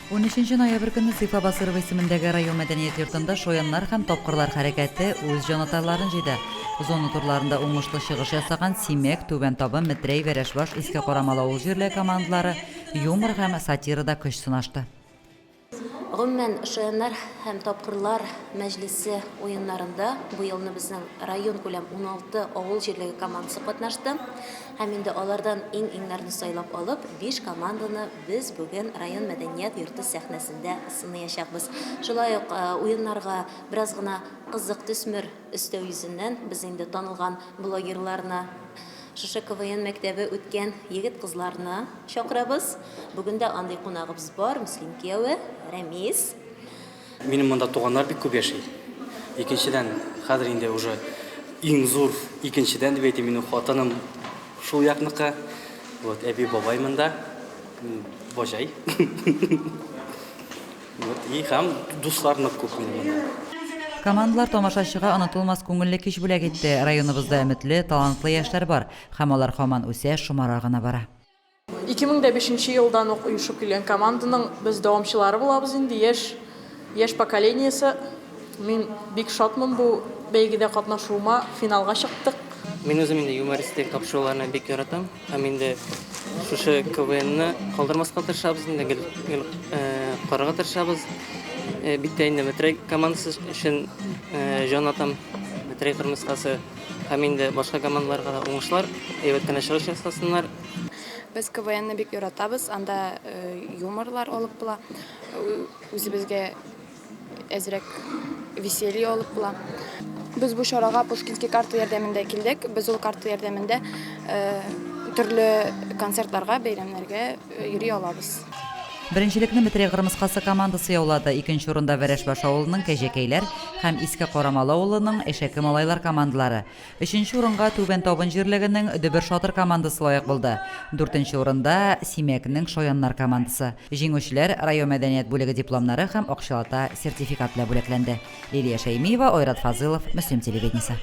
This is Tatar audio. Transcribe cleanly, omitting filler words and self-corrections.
Унөченче ноябрь көнне Зифа Басырова исемендәге район мәдәният йортында Шаяннар һәм тапкырлар хәрәкәте үз җанатарларын җыйды. Зона турларында уңышлы чыгыш ясаган Симәк, Түбән Табын, Метрәй, Вәрәшбаш, Иске Карамалы авыл җирлеге командалары юмор һәм сатирада көч сынашты. Гомумән, Шаяннар һәм тапкырлар мәҗлесе уеннарында бу елны безнең районкүләм 16 авыл җирлеге командасы катнашты. Һәм инде алардан иң-иңнәрне сайлап алып, биш команданы без бүген район мәдәният йорты сәхнәсендә сыныячакбыз. Шулай ук уеннарга бераз гына кызык төсмер өстәү йөзеннән без инде танылган блогерларны, шушы КВН мәктәбе үткән егет-кызларны чакырабыз. Бүген дә андый кунагыбыз бар, Мөслим кияве Рәмис. Минем монда туганнар бик күп яши. Икенчедән, хәзер инде уже иң зур икенчедән дип әйтим, минем хатыным шул якныкы. Вот, әби бабай монда, баҗай. Вот, и һәм дуслар нык күп минем монда. Командалар тамашачыга онытылмас күңелле кич бүләк итте. Районыбызда өметле, талантлы яшьләр бар һәм алар һаман үсә, шомара гына бара. 2005 нче елдан ук оешып килгән команданың без дәвамчылары булабыз инде, яшь, яшь поколениесе. Мин бик шатмын бу бәйгедә катнашуыма, финалга чыктык. Мин үзем инде юмористик тапшыруларны бик яратам һәм инде шушы КВНны калдырмаска тырышабыз инде, гел, гел карарга тырышабыз. Бик тә инде Метрәй командасы өчен җан атам, Метрәй кырмыскасы һәм инде башка командаларга да уңышлар, әйбәт кенә чыгыш ясасыннар. Без КВНны бик яратабыз, анда юморлар алып була, үзебезгә әзрәк веселье алып була. Без бу чарага Пушкинский карта ярдәмендә килдек. Без ул карта ярдәмендә төрле концертларга, бәйрәмнәргә йөри алабыз. Беренчелекне Метрәй кырмыскасы командасы яулады, икенче урында Вәрәшбаш авылының Кәҗәкәйләр һәм Иске Карамалы авылының Әшәке малайлар командалары. Өченче урынга Түбән Табын җирлегенең Дөбер-Шатыр командасы лаек булды. Дүртенче урында, Симәкнең Шаяннар командасы. Җиңүчеләр район мәдәният бүлеге дипломнары һәм акчалата сертификат белән бүләкләнде. Лилия Шәймиева, Айрат Фазылов, Мөслим телевидениесе.